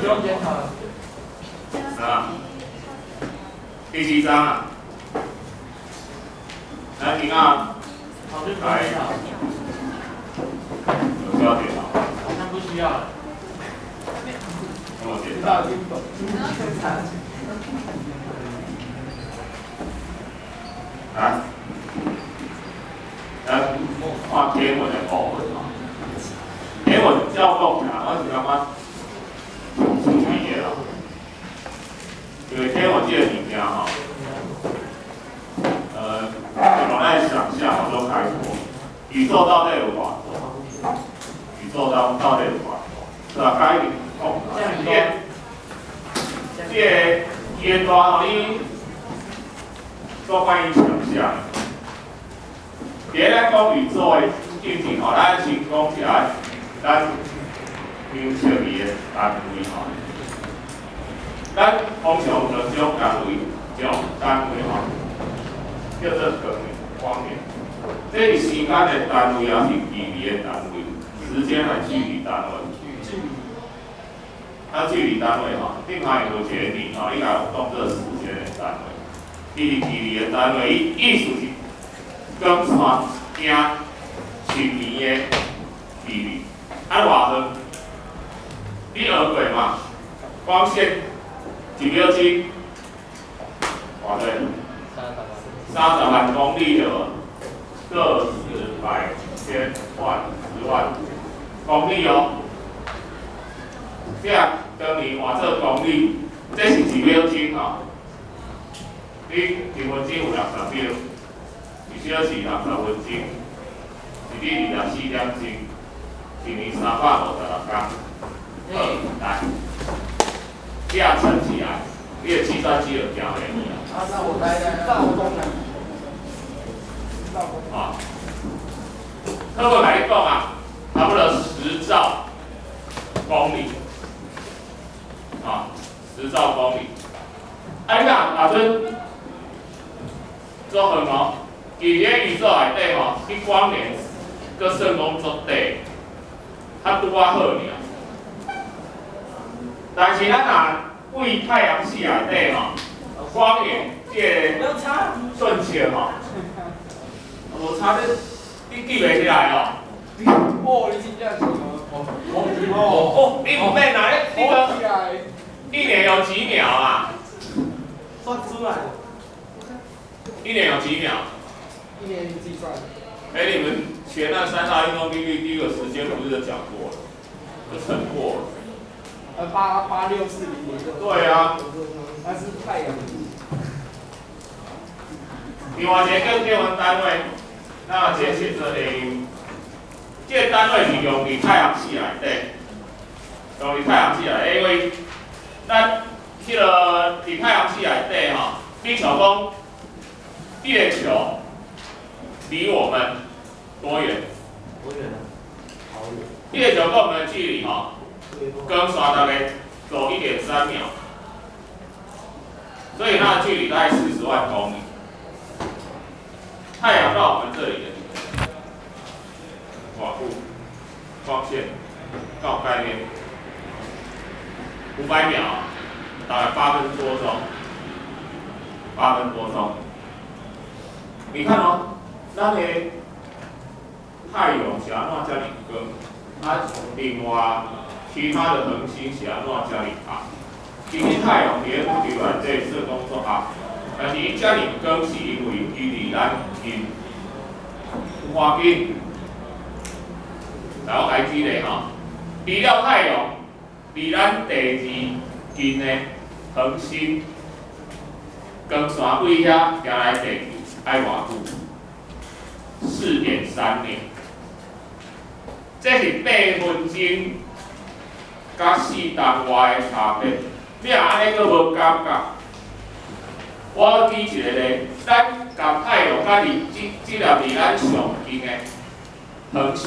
用檢討。啊，第幾章啊？來，你看，來，有需要檢討？好像不需要。那麼簡單。來，來看天文的部分吼。天文照講啦，我是感覺趣味的啦。因為天文這個物件吼，我在想象我都開闊，宇宙到底有偌大？宇宙到底有偌大？是吧？該講，這個這個伊的大吼，你做關於想象。佇咧咱講宇宙的進程吼，咱先講一下咱量測伊的單位吼。咱通常有兩種單位，一種單位吼，叫做光年，光年。這是時間的單位，抑是距離的單位？時間和距離單位。啊，距離單位吼，頂下有一個年吼，你來當做時間的單位。伊是距離的單位，伊意思是光線行一年的距離。啊，偌遠？你學過嘛？光線1秒鐘偌濟？30萬公里對無？個十百千萬十萬公里哦。這當年換做公里，這是1秒鐘吼。你1分鐘有60秒，1小時60分鐘，一日24點鐘，一年356天。好，來，這樣乘起來，你的計算機就行袂去啊。啊，那我來來，兆公里。啊，課本來講啊，差不多10兆公里，啊，10兆公里。啊，你看，阿陣做遠哦，佇咧宇宙內底吼，彼光年閣算講足短，較拄仔好爾。但是咱若對太陽系內底吼，光年這個順序吼，無差你記袂起來哦。哦，你真正是哦，哦哦，你毋免啦，你你講一年有幾秒啊？算出來。一年有幾秒？一年計算。哎，你們學那三大運動定律，第一個時間不是就講過了，就乘過了。88640年。對啊。那是太陽。另外一個叫天文單位，那簡寫做 AU。這個單位是用佇太陽系內底，用佇太陽系內底，因為咱彼個佇太陽系內底吼，比像講月球離我們多遠？多遠啊？好遠。月球跟我們的距離吼，光線大概走1.3秒，所以它的距離大概40萬公里。太陽到我們這裡的偌久光線到概念500秒，大概8分多鐘，8分多鐘。你看哦，咱的太陽是按怎遮爾光？啊，另外其他的恆星是按怎遮爾暗？其實太陽佇咧宇宙內底算講足暗，但是伊遮爾光是因為伊離咱近，有偌近？來，我來舉例吼，除了太陽，離咱第二近的恆星，光線對遐行來地球愛偌久？4.3年。這是8分鐘佮4冬外的差別。你若按呢閣無感覺，我舉一個例，咱共太陽佮離這這粒離咱上近的恆星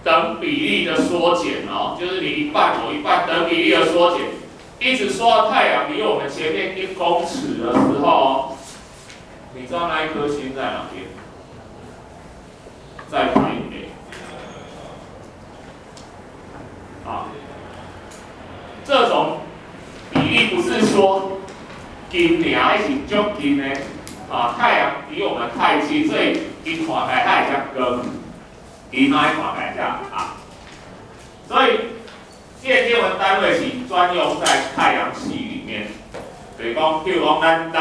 等比例的縮減哦，就是你一半我一半等比例的縮減，一直縮到太陽離我們前面1公尺的時候哦，你知道那一顆星在哪邊？在台北。啊，這種足近的，啊，太陽離我們太近，所以伊看起來會較光，其他看起來較暗。所以，這個天文單位是專用在太陽系裡面，就是講，譬如講，咱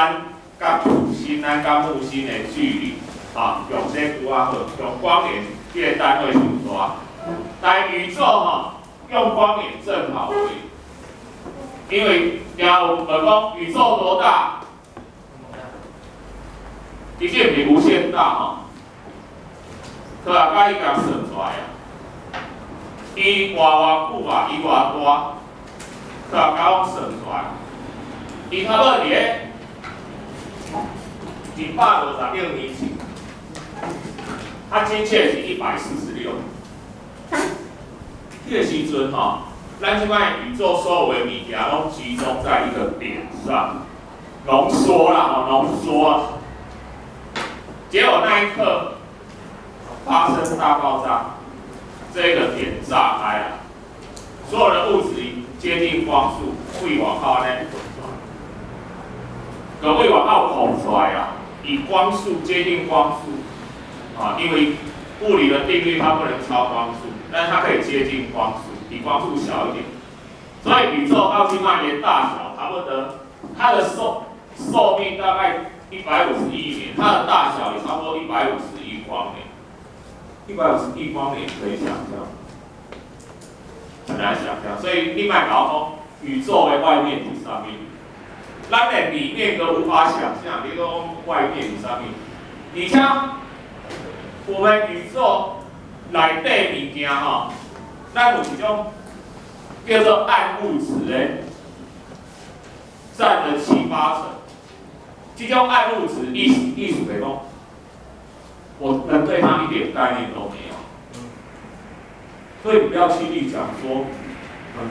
佮土星、咱佮木星的距離，啊，用這拄仔好，用光年這個單位傷大。但宇宙吼，用光年正好而已，因為聽有問講宇宙多大？其實毋是無限大吼，科學家已經算出來啊。伊活偌久啊？伊偌大？科學家攏算出來。伊差不多佇咧150億年前，較精確是146。彼個時陣吼，咱這擺宇宙所有的物件攏集中在一個點上，濃縮啦，吼，濃縮。結果那一刻發生大爆炸，這個點炸開了，所有的物質接近光速，對外口呢，個對外口膨出來啊，以光速接近光速，啊，因為物理的定律它不能超光速，但是它可以接近光速，比光速小一點。所以宇宙到這擺的大小差不多，它的壽命大概150億年，它的大小也差不多一百五十億光年。一百五十億光年可以想象，很難想象。所以你莫搞講宇宙的外面是啥物，咱連裡面都無法想象，你講外面是啥物？而且我們宇宙內底物件吼，咱有一種叫做暗物質的，佔了七八成。這種暗物質意思來講，我們對它一點概念都沒有，所以不要輕易講說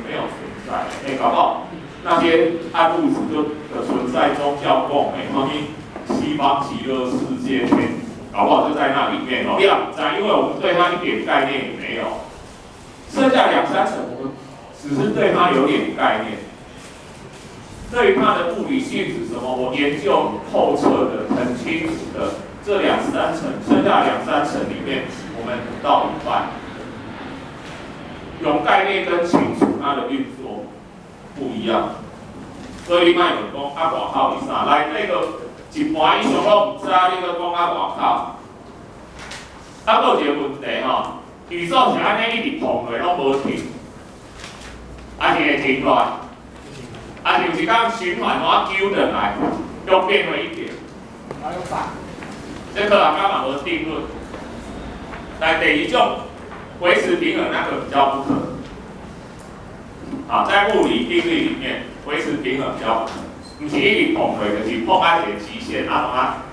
沒有存在。欸，搞不好那些暗物質就的存在，宗教講的，什麼西方極樂世界天，搞不好就在那裡面哦。你也毋知，因為我們對它一點概念也沒有。剩下兩三成，我們只是對它有點概念。對於它的物理性質什麼，我研究透徹的、很清楚的，這兩三成，剩下兩三成裡面，我們不到一半。有概念跟清楚它的運作不一樣。所以你莫問講啊外口是啥，內底個一半以上攏毋知，你閣講啊外口。啊，閣有一個問題吼，宇宙是按呢一直膨落，攏無停，還是會停落來？啊，是毋是講循環我揪轉來，又變回一點？這科學家嘛無定論。來，第二種維持平衡那個比較不可能。啊，在物理定律裡面，維持平衡比較不可能，毋是一直膨落，就是碰到一個極限，啊，從啊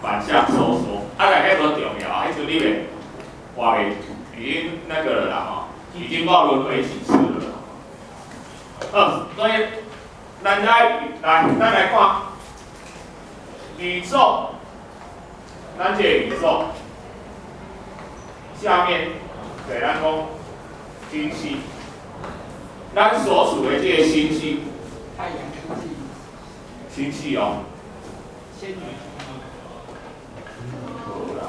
反向收縮。啊，但彼無重要，彼陣你袂活袂已經那個了啦吼，已經不知道輪迴幾次了啦。所以咱來看宇宙，咱這個宇宙下面給咱講星系，咱所屬的這個星系，太陽星系，星系哦，仙女無啦，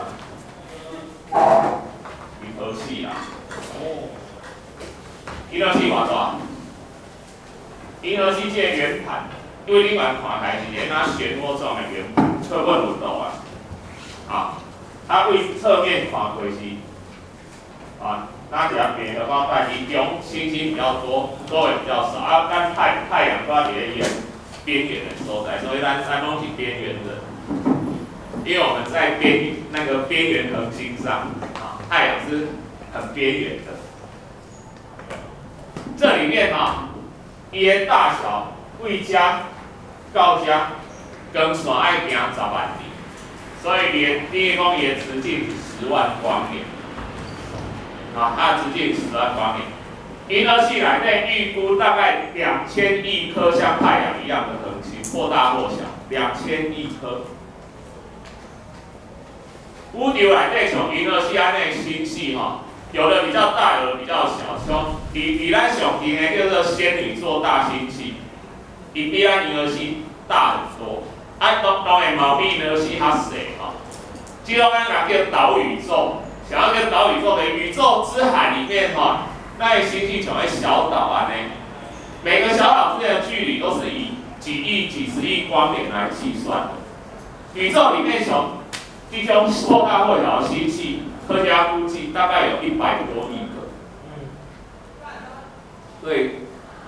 銀河系啊，哦，銀河系偌大？銀河系這個圓盤，對頂面看起來是一個若漩渦狀的圓盤，側本有圖啊，啊，啊對側面看過是，啊，哪一個變荷包蛋？伊中星星比較多，周圍比較少，啊，咱太陽都佇咧伊的邊緣的所在，所以咱攏是邊緣人，因為我們在邊那個邊緣恆星上，啊，太陽是很邊緣的。這裡面啊，伊的大小對遮到遮，光線愛行10萬里，所以伊的等於講伊的直徑是十萬光年，啊，它的直徑十萬光年。銀河系內面預估大概2000億顆像太陽一樣的恆星，或大或小，兩千億顆。宇宙內底像銀河系按呢星系吼，有的比較大，有的比較小。像離咱上近的叫做仙女座大星系，伊比咱銀河系大很多。啊，當然嘛比銀河系較細吼。這種咱共叫島宇宙，啥物叫島宇宙？咧宇宙之海裡面吼，咱的星系像彼小島按呢，每個小島之間的距離都是以幾億、幾十億光年來計算的。宇宙裡面像這種或大或小的星系，科學家估計大概有100多億個。所以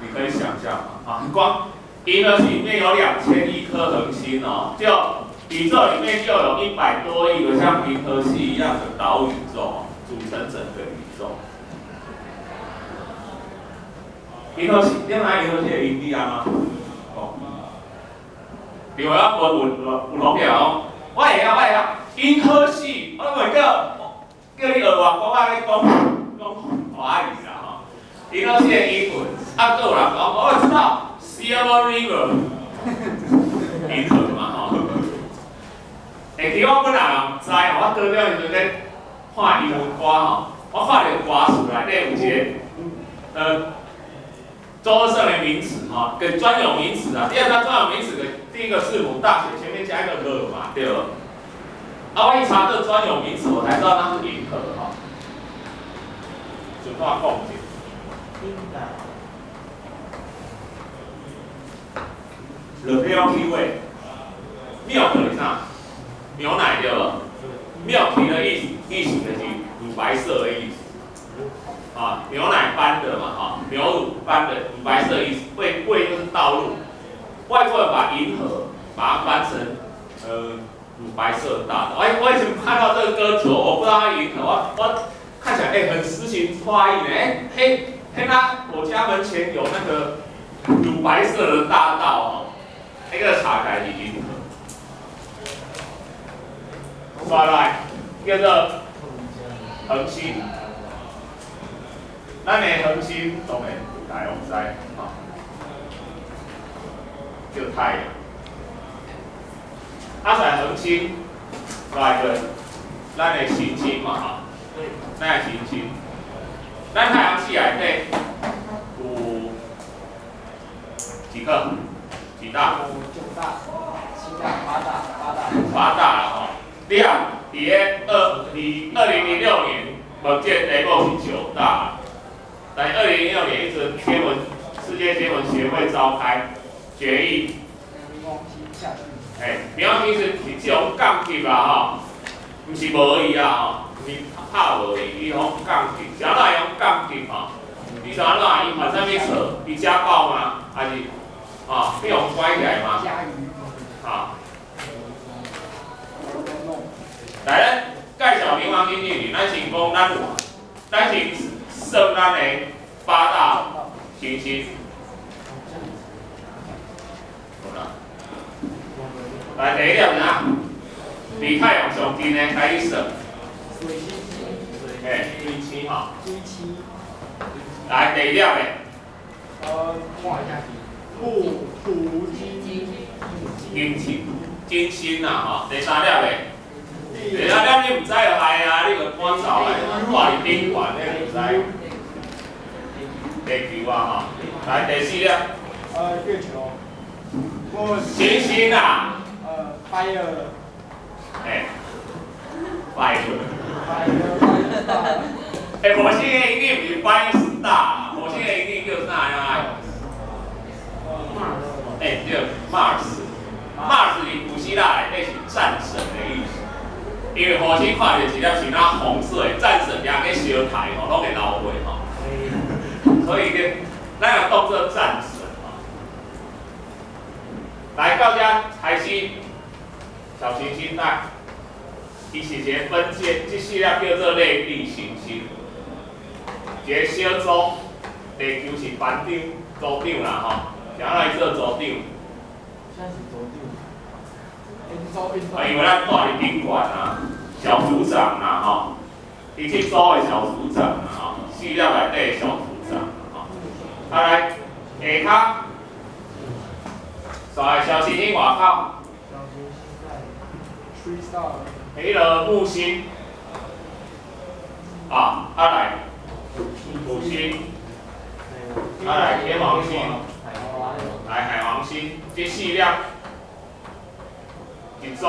你可以想象啊，光銀河系裡面有2000億顆恆星哦，就宇宙裡面就有100多億個像銀河系一樣的島宇宙，組成整個宇宙。銀河系，你知銀河系的英語按怎？哦，另外我有同學講，我會曉，我會曉，銀河系，我袂叫你學外國啊，你講講華語啦吼。銀河系的英文，啊，閣有人講，我知道，Silver River，銀河嘛吼。欸，其實我本來也毋知吼，我高中時陣咧看英文歌吼，我看著歌詞內底有一個，周二聖的名詞吼，個專有名詞啊。第二個專有名詞的第一個字母大寫，前面加一個 the 嘛，對無？啊，我一查這個專有名詞，我才知道那是銀河吼。就怎講者？The Milky Way，milk 是啥？牛奶對無？Milky 的意思就是乳白色的意思。啊，牛奶般的嘛，哈，牛乳般的乳白色的意思。way 就是道路。外國人把銀河把它翻成乳白色大道。我以前看到這個歌詞，我不知道它銀河，我看起來很詩情畫意呢，欸嘿嘿那我家門前有那個乳白色的大道哦，那個查起來是銀河。刷來叫做恆星。咱的恆星當然大家攏知，吼，叫太陽。啊，再恆星來個咱的行星嘛，吼，咱的行星，咱太陽系內底有幾顆？幾大？九大、七大、八大、八大。八大啦，吼。你啊，佇咧2006年，目前宣布是九大。但是2006年，彼陣天文世界天文協會召開決議，冥王星下去。嘿，冥王星是這種降級啦，吼，毋是無伊啊，吼，毋是拍無伊，伊予降級，是按怎會予降級吼？伊是按怎？伊犯啥物錯？伊家暴嗎？還是啊，被予關起來嗎？啊。來，咱介紹冥王星進前，咱先講咱有，咱先算咱的八大行星。好啦，來第一粒啥？離太陽上近的開始算。水星。嘿，水星吼。水星。來第二粒的。看一下，木土金金星，金星啊吼，第三粒的。第三粒你毋知就害啊，你就趕走來，掛佇頂懸，你毋知。地球啊吼，來第四粒。月球。行星啊。Fire。嘿，fire。 Fire。欸，火星的英語毋是 fire star，火星的英語叫啥呀？欸，對，Mars。Mars 佇古希臘內底是戰神的意思，因為火星看著一粒像那紅色的戰神，掠去燒台吼，攏會流血吼，所以咧，咱也當做戰神吼。來到遮開始，小行星帶，伊是一個分界，這四粒叫做類地行星，一個小組，地球是班長、組長啦吼，是按怎伊做組長？啊，因為咱住佇頂懸啊，小組長啊吼，伊這組的小組長啊吼，四粒內底的小組長吼，啊來下跤，煞來小行星外口，彼个木星，啊，啊來土星，啊來天王星，來海王星，這四粒。一組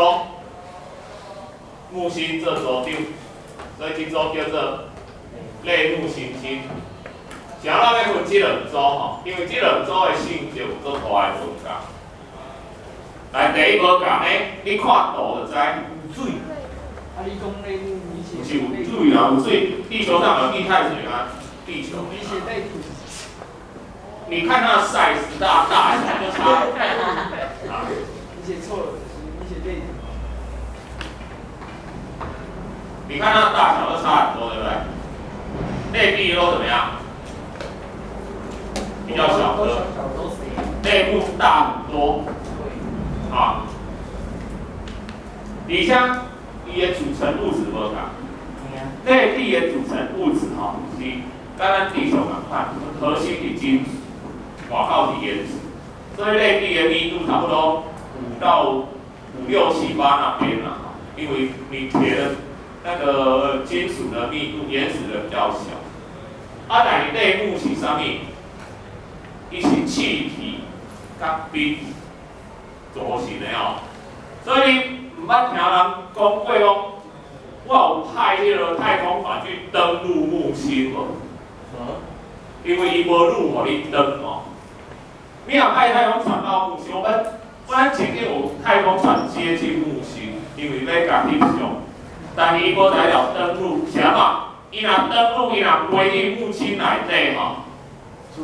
木星做組長，所以這組叫做類木行星。是按怎欲分這兩組吼？因為這兩組的性質有足大的無仝。來，第一無仝呢，你看圖就知。有水。啊，你講類木，你是有水啊，有水。地球上有液態水嗎？地球。你寫類土。你看它的 size 大大小就差。啊。你寫錯了，你寫類土。你看它的大小都差很多，對不對？類地都怎麼樣？比較小顆，類木大很多。啊。而且伊的組成物質無仝，類地的組成物質吼是佮咱地球仝款，核心是金屬，外口是岩石，所以類地的密度差不多五到五六七八那邊啦，因為你鐵的那個金屬的密度，岩石的比較小。啊，但是類木是啥物？伊是氣體佮冰組成的哦，所以你毋捌聽人講過講，我有派彼個太空船去登陸木星無？因為伊無路予你登哦。你若派太空船到木星，我曾經有太空船接近木星，因為欲共翕相，但是伊無材料登陸，是按怎？伊若登陸，伊若飛入木星內底吼，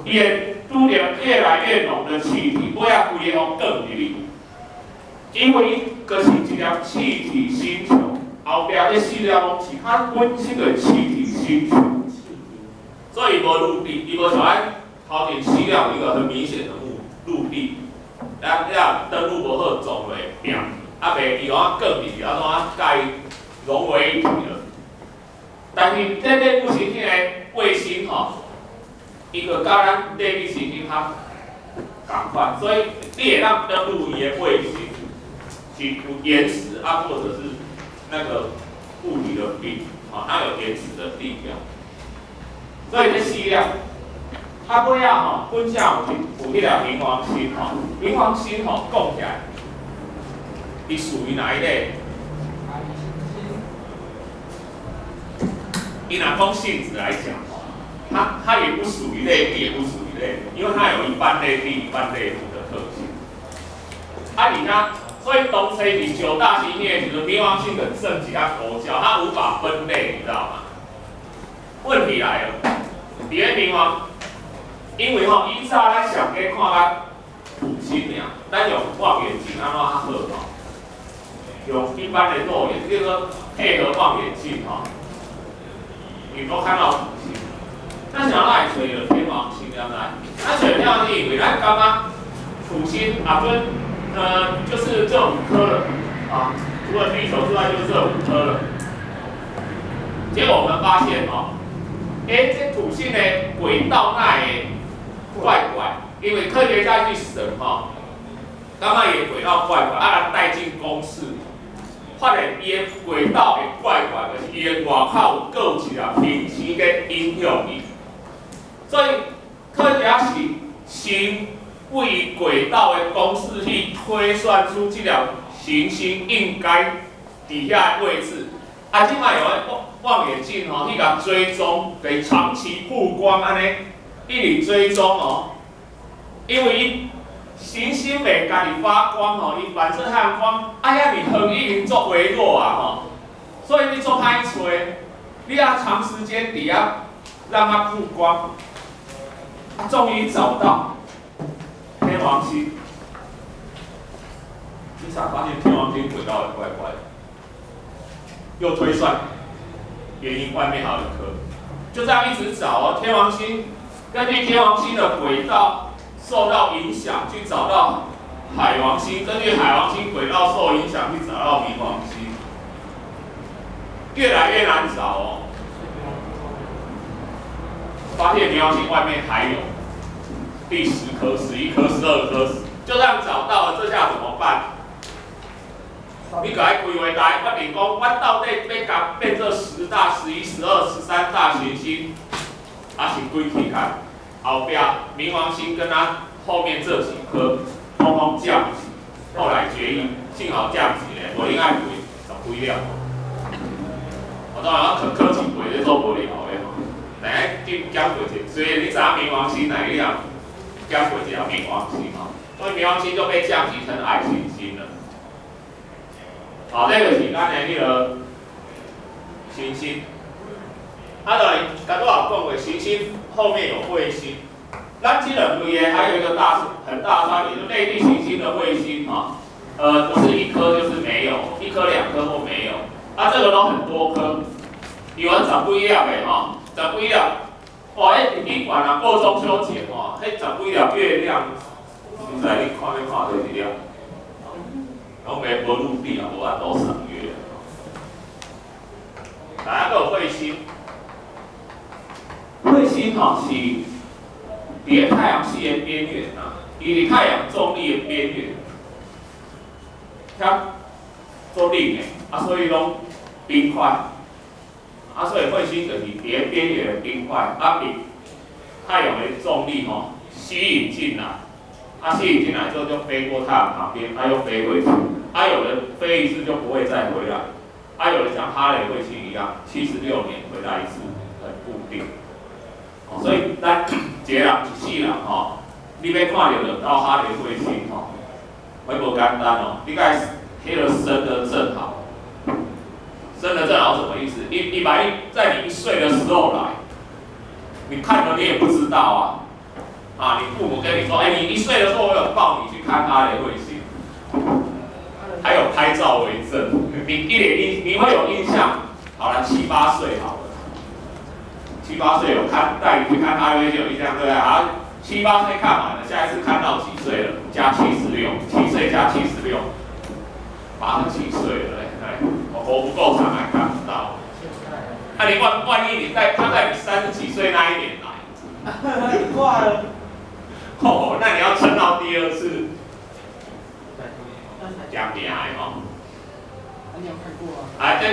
伊會拄著越來越濃的氣體，尾仔規个予捲入去。因為伊閣是一粒氣體星球，後壁這四粒攏是較溫室的氣體星球，所以伊無陸地，伊無像咱頭前四粒有一個很明顯的陸陸地，咱了登陸無好撞落壁，啊袂伊予咱捲入去，啊怎啊共伊融為一體了。但是這類木行星的衛星吼，伊閣佮咱類地行星較仝款，所以你會當登陸伊的衛星。是有岩石啊，或者是那個物理的冰啊，它有岩石的地表，所以這四粒，啊尾仔吼，本身有彼粒冥王星吼，冥王星吼講起來，伊屬於哪一類？伊若講性質來講吼，它也不屬於類地，也不屬於類木，因為它有一半類地、一半類木的特性。啊，你看。所以當初佇九大行星的時陣，冥王星就算一個孤鳥，它無法分類，你知道嗎？問題來了，佇咧冥王，因為吼以早咱上加看較土星爾，咱用望遠鏡按怎較好吼？用一般的肉眼，比如說配合望遠鏡吼，你都看到土星。咱想來揣著天王星了來，咱揣天王星，因為咱感覺土星啊分。就是這五顆了啊，除了地球之外，就是這五顆了。結果我們發現哦，欸，這土星的軌道哪會怪怪？因為科學家去算吼，感覺伊的軌道怪怪，啊，帶進公式，發現伊的軌道會怪怪，就是伊的外口閣有一粒行星在影響伊。所以科學家是先為軌道的公式去推算出這粒行星應該佇遐的位置。啊，這擺用望遠鏡吼去共追蹤，給長期曝光按呢，一直追蹤哦。因為伊行星袂家己發光吼，伊反射太陽光，啊遐爾遠已經足微弱啊吼，所以你足歹揣，你要長時間佇遐讓它曝光，啊，終於找到天王星，你才發現天王星軌道也怪怪的，又推算原因外面還有一顆，就這樣一直找哦，天王星根據天王星的軌道受到影響，去找到海王星，根據海王星軌道受影響，去找到冥王星，越來越難找哦。發現冥王星外面還有第10顆、11顆、12顆，就這樣找到了，這下怎麼辦？你閣愛規劃來決定講，我到底欲共變做10大、11、12、13大行星，還是歸去看後壁冥王星跟它後面這幾顆，通通降級。後來決議，幸好降級咧，無你愛陪十幾粒。我當然我考考試背這做無聊的吼，來減減過一，雖然你知影冥王星來你也減過一個冥王星吼，所以冥王星就被降級成矮行星了。好，這個是咱的彼個行星。啊，當然，剛剛有講過，行星後面有彗星。咱這兩類的還有一個大很大差別，就類地行星的彗星哈，不是一顆就是沒有，一顆兩顆或沒有，啊，這個都很多顆，有人十幾粒的吼，十幾粒，哇，彼伫美國啊過中秋節吼，彼十幾粒月亮，實在你看欲看著一粒，攏袂無陸地啊，無法度賞月。來，閣有彗星，彗星吼是佇太陽系的邊緣啊，伊佇太陽重力的邊緣，遐足冷的，啊，所以攏冰塊，啊，所以彗星就是佇咧邊緣的冰塊，啊，被太陽的重力吼吸引進來，啊，吸引進來之後就飛過太陽旁邊，啊，又飛回去，啊，有的飛一次就不會再回來，啊，有的像哈雷彗星一樣，76年回來一次，很固定。所以咱一個人一世人吼，你欲看著兩道哈雷彗星吼，彼無簡單哦。你該彼個生得正好，生得正好什麼意思？一一百在你1歲的時候來，你看了你也不知道啊。啊，你父母跟你說，欸，你1歲的時候我有抱你去看哈雷彗星，還有拍照為證，你一臉印，你會有印象。好了，七八歲好了。七八歲有看帶你去看哈雷彗星有印象，對不對？好，七八歲看完了，下一次看到幾歲了？加76，7歲加七十六，87歲了嘞，對，我活不夠長還看不到。那你萬一你在他在你30幾歲那一年來，掛了。哦，那你要撐到第二次，講命的吼。你有看過啊？啊，這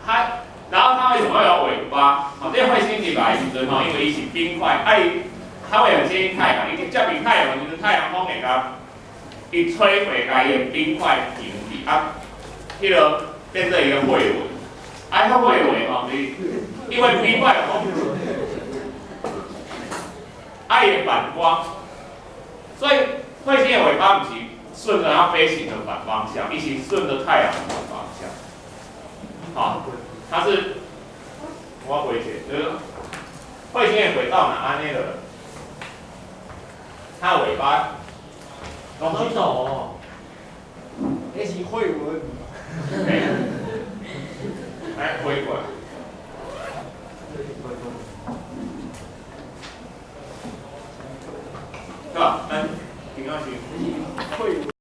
它。然後它為什麼會有尾巴？哦，這彗星入來的時陣吼，因為伊是冰塊，啊伊，它會很接近太陽，伊接近太陽的時陣，太陽風會共伊摧毀共伊的冰塊凝去，啊，彼個變成一個彗尾，啊，彼彗尾吼，是因為冰塊有風，啊，伊會反光，所以彗星的尾巴毋是順著它飛行的反方向，伊是順著太陽的反方向，好。它是，我回去，就是彗星的軌道若按呢落，它的尾巴，攏走哦，那是穢文。來回過來。對吧？咱平常時。穢文。